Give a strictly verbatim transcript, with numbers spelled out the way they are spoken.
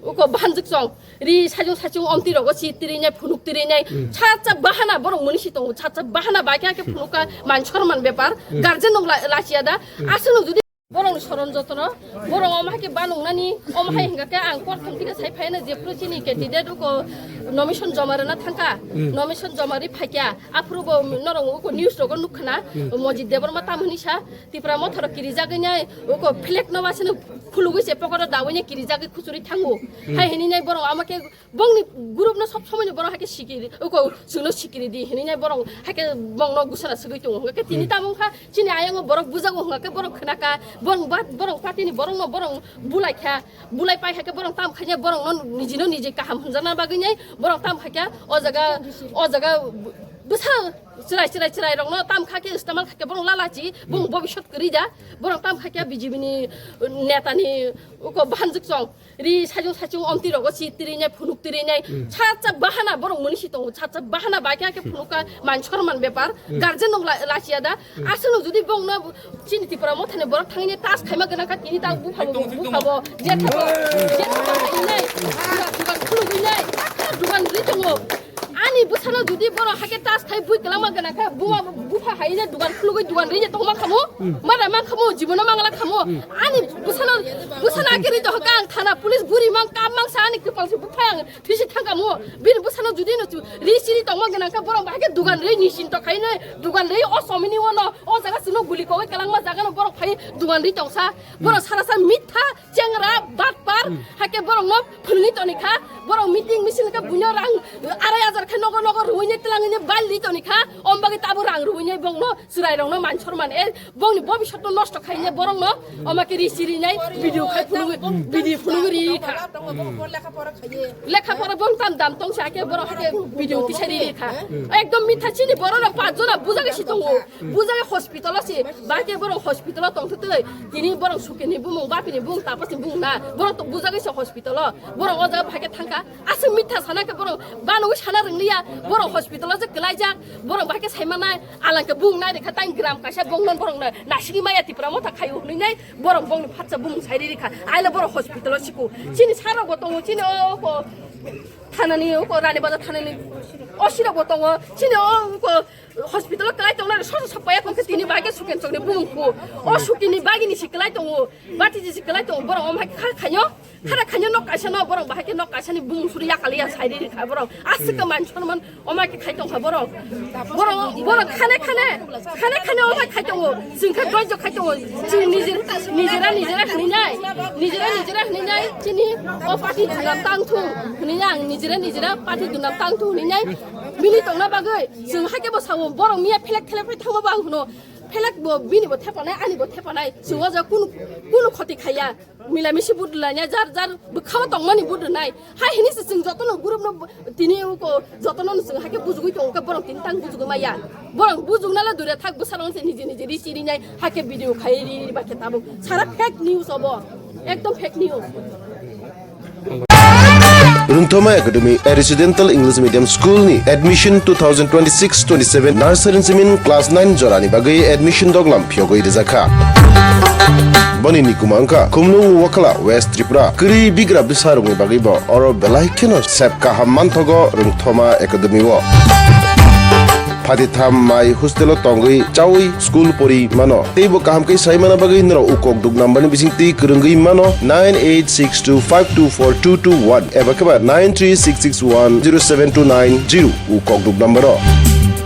Uko bahanjwk chong, ri sajung sachung omtwi rogo si tiri nai phunuk tiri nai. Sacha bahana borok muni si tongo, sacha bahana bai khe phunuk ka man sorman bepar. Guardian rok la-, lachiya da. Aswk no jodi borok ni soron jotono, borok omo hai khe banung nani, omo hai hingka khe ang kor thang thika sai phai na je pro chini candidate uko nomination joma rwna thangka. Nomination joma ri phaikya. Aphuru bo norok uko news rogo nukha na, Mojit Debbarma tam hwnwi sa, Tipra Motha rok kirijagwi nai, uko flag no wasino khulugwi se pocket o dawini kirijagwi khuchuri thango. Hai hini nai borok ama khe bongni group no sob somoi no borok hai khe sikiri, uko chwngno sikiri di hini nai borok hai khe bongno gusana swgwi tongo. Hwnkhe tini tamo wngkha chini ayang o borok bujago hwnkha khe borok khna ka, borok ba, borok party ni borok no borok bulai kha, bulai pai hai khe borok tam khaina borok no niji no niji kaham hwnjakna bagwi nai borok tam khai kha o jaga, o jaga bwsa chwrai chwrai chwrai rok no tam kha khe istemal khai khe borok lalachi bong bobisot kwrwi da borok tam khai khe B J P ni neta ni uko bahanjwk chong. Ri sajung sachung omtwi rogo si tiri nai phunuk tiri nai. Sacha bahana borok muni si tongo, sacha bahana bai khe phunuk ka man sorman bepar. Guardian rok la-, lachiya da. Aswk no jodi bong no chini Tipra Motha ni borok thangwi nai tas khaima gana kha tini ta bupha bo, bupha bo, je thabo, je thabo hai nai. Dugan khulugwi nai. Dugan ri tongo. Ani bwsano jodi borok hakhe tas khai bui kwlangma gana kha buma bupha hai je dugan khulugwi dugan ri je tongma khamu. Mada ma khamu jibono mangla khamu. Ani bwsano, bwsano hakhe ri to hokha ang thana police guri mang kam mang sa ani kwpal se bupha ang thisi thangkamu. Bini bwsano jodi no chu ri siri tongma gana kha borok hakhe dugan ri ni sin to khai nai dugan ri o somini wono o jaga sino guli kogwi kwlangma jaga no borok phai dugan ri tongsa. Borok sara sa mitha chengra batpar hakhe borok no phulni toni kha, borok meeting misil khe buino rang arai hajar khe nogo nogo ruine twlangine baldi toni kha, ombagwi tabo rang ruine bongno chwrai rokno man sorman e bongni bobisotno nosto khaine borokno oma khe ri siri nai video khai phunugwi video phunugwi ri kha. Lekha pora bong tam dam tong sa khe borok hakhe video tisari ri kha. Ekdom mitha chini borok rok pach jona bujagwi si tongo. Bujagwi hospital o si, bahai khe borok hospital o tongthok twi. Tini borok sukini bumung, bapini bumung, tapasni bumung na. Borok to bujagwi se hospital o. Borok o jaga bahai khe thangkha. Aswk mitha sana khe borok banogwi sana rwngliya. Borok hospital o je kwlaijak. Borok bahai khe sai manai. Alang khe bumung nai rikha tang gram kaisa bongnon borok no nasigwi maya Tipra Motha khaio hwnwi nai. Borok bongni phatsa bumung sai ri rikha. Aile borok hospital o siko. Chini sarok bo tongo, chini o ko thanani, o ko Rani Bazar thanani. O sirok bo tongo. Chini o ko hospital o kwlai tongnai sosa sokpaiya tongkhe tini bai khe suken chokni bumung kho. O sukini bagini si kwlai tongo. Bati ji si kwlai tongo. Borok omo hai kha khayo. Khara khayo nok kaisa no borok bahai khe nok kaisa ni bumung suri yakaliya sai ri kha borok. Aswk khe man sorman omo hai khe khai tongkha borok. Borok, borok khane khane, khane khane omo hai khai tongo. Chwng khe doijo khai tongo. Chwng nijera nijera hwnwi nai. Nijera nijera hwnwi nai. Chini o party dunam tang thung hwnwi nai ang nijera nijera party dunam tang thung hwnwi nai. Bini tongna bagwi chwng haikhe bo sao borok miya phelek thelek phai thangma bo ang hwno phelek bo bini bo thepanai ani bo thepanai chwng o jaga kunu kunu khoti khaiya mila misi budulanya jar jar bwkhao tongmani budunai hai hini se chwng jotono group no tini uko jotono no chwng haikhe bujugwi tongo khe borok tini tang bujugwi maya borok bujuknala dure thak bwsarok se niji niji ri chiri nai haikhe video khai ri ri ba khe tabuk sara fake news obo ekdom fake news. Rwngthoma Academy, a residential English medium school ni admission two thousand twenty-six twenty-seven nursery simin class nine jorani bagwi admission doglam phiyogwi rijak kha. Boni nikuma wngkha Khumlung Wakhala, West Tripura. Kwrwi bigra bwsarokni bagwi bo oro belai kheno sep kaham manthogo Rwngthoma Academy o. Phatitham mai hostel o tongwi chawi school pori mano. Teibo kaham khe sai mana bagwi norok ukok duk number ni bising twi kwrwngwi mano nine eight six two five two four two two one eba khe ba nine three six six one zero seven two nine zero ukok duk number o.